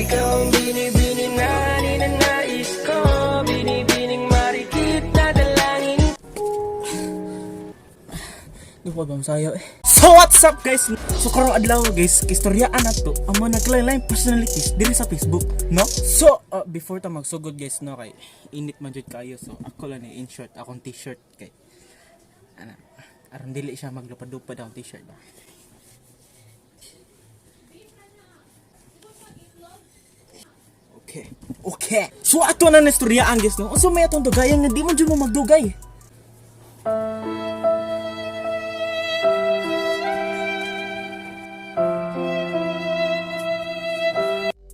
Ikaw ang binibini na ninanais ko, binibining marikit na dalangin. Di ko ba masayo eh. So what's up, guys? So karong adlaw, guys, istoryaan nato ang mga naglain personalities diri sa Facebook, no? So before ta magsugod, guys, no, kay init man jud kayo, so ako lang ni in short akong t-shirt kay ana aron dili siya maglupad-lupad akong t-shirt ba. Okay. Okay. So ato na istoryaan, guys, no. Unsa may atong dugayan nga di man jud mo magdugay?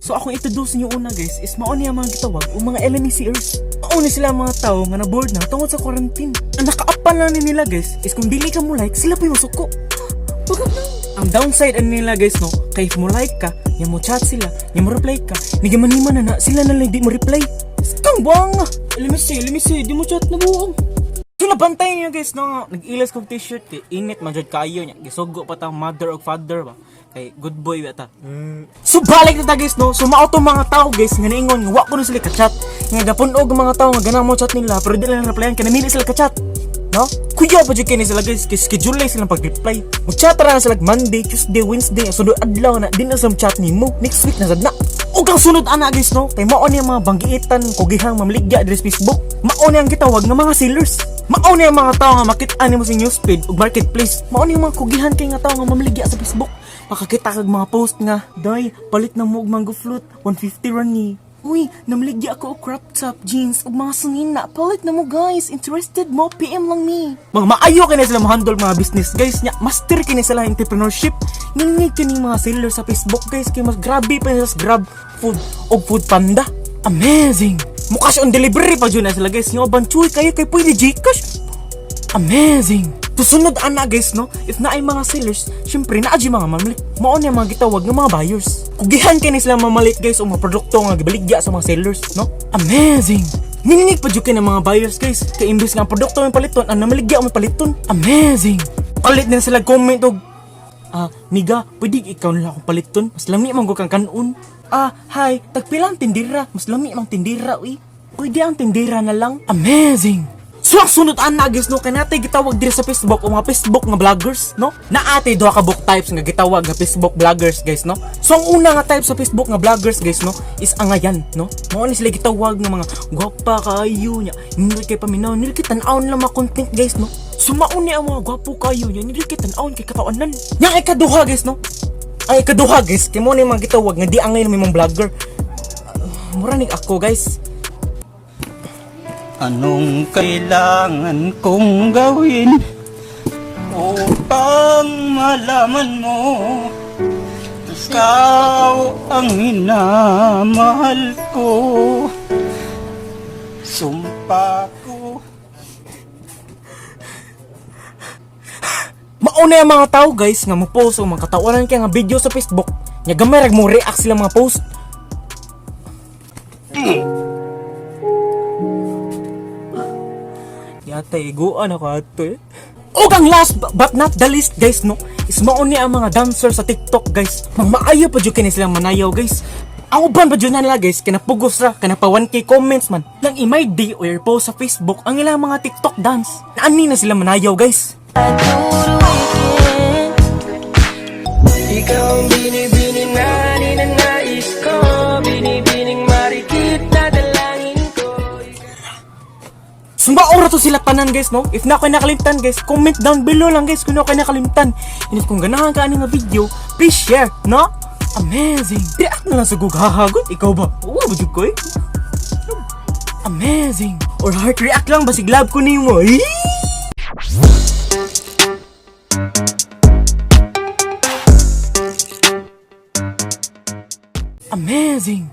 So akong introduce niyo una, guys, is mao niya mga gitawag o mga LMCers. Mao ni sila mga tao nga na-bored na tungod sa quarantine. Ang nakaapan lang ni nila, guys, is kung dili ka mo like, sila pa masuko. Bakit na? Ang downside ani nila, guys, no, kay if mo like ka, nya mo chat sila, nya mo reply ka, ni manima na na sila na lang di mo reply. Kang buang. LMC, LMC, di mo chat na buong. So nabantay niyo, guys, no, nag-ilas kong t-shirt kay init man jud kayo niya. Gisugo pa tang mother og father ba. Kay good boy ba ta. So balik na ta, guys, no. So mao to mga tao, guys, nga niingon nga wa ko na sila ka-chat. Nga gapun-og ang mga tao nga ganang mo chat nila pero di lang replyan kay namili sila ka-chat. No? Kuya pa jud kay ni sila, guys, kay schedule lang silang pag-reply. Mag-chat ra na sila Monday, Tuesday, Wednesday, sunod adlaw na din na sa chat nimo. Next week na sad na. Ug ang sunod ana, guys, no, kay mao ni ang mga banggiitan kugihang mamligya diri sa Facebook. Mao ni ang gitawag nga mga sellers. Mao ni ang mga tao nga makita nimo sa newsfeed ug marketplace. Mao ni ang mga kugihan kay nga tao nga mamaligya sa Facebook. Makakita kag mga post nga, "Day, palit na mo og mango float, 150 ra ni. Uy, namaligya ako og crop top, jeans, ug mga sunina. Palit na mo, guys. Interested mo, PM lang mi." Mga maayo kay na sila mo-handle mga business, guys. Nya, master kay na sila entrepreneurship. Ningnig kini mga seller sa Facebook, guys, kay mas grabe pa sila sa Grab Food og Food Panda. Amazing! Mukha siya on delivery pa jud na sila, guys. Nga banchuy kayo kay pwede GCash. Amazing! Tusunod ana, guys, no, if naay mga sellers, syempre naa jud mga mamalit. Mao ni ang mga gitawag nga mga buyers. Kugihan kay ni sila mamalit, guys, o mga produkto nga gibaligya sa mga sellers, no? Amazing! Ningnig pa jud kay ng mga buyers, guys. Kay imbes nga ang produkto may paliton, ang namaligya mo paliton. Amazing! Palit na sila comment og, "Ah, miga, pwede ikaw na lang akong paliton. Mas lami man ko kang kanon. Ah, hi, tagpila ang tindira? Mas lami mang tindira, uy. Pwede ang tindira na lang." Amazing! So ang sunod ana, guys, no, kay natay gitawag diri sa Facebook o mga Facebook nga vloggers, no? Naatay duha ka book types nga gitawag nga Facebook vloggers, guys, no? So ang una nga type sa Facebook nga vloggers, guys, no, is angayan, no? Mao ni sila gitawag nga mga gwapa kayo nya. Hindi kay paminaw, nila kay tan-awon lang mga content, guys, no? So mao ni ang mga gwapo kayo nya, nila kay tan-awon kay katawanan. Yang ikaduha, guys, no? Ang ikaduha, guys, kay mo ni mga gitawag nga di angay na may mga vlogger. Mura nig ako, guys. Anong kailangan kong gawin upang malaman mo ikaw ang minamahal ko? Sumpa ko. Mauna ang mga tao, guys, nga mo post og mga katawanan kay nga video sa Facebook. Nya gamay rag mo react sila mga post. Yata iguan ako ato eh. Ug ang last but not the least, guys, no, is mao ni ang mga dancer sa TikTok, guys. Mga maayo pa jud kini silang manayaw, guys. Ang uban pa jud na nila, guys, kinapugos ra, kanapa 1K comments man. Lang imay day or post sa Facebook ang ilang mga TikTok dance. Naani na sila manayaw, guys. Ikaw ang binibini na ninanais ko, binibining marikit na dalangin ko. So maura to sila tanan, guys, no? If na ako'y nakalimtan, guys, comment down below lang, guys, kung na ako'y nakalimtan. And if kung ganahan ka ani nga video, please share, no? Amazing! React na lang sa gughahagot. Ikaw ba? Oo ba jud ko eh? Amazing! Or heart react lang, basig love ko nimo. Eh! Amazing!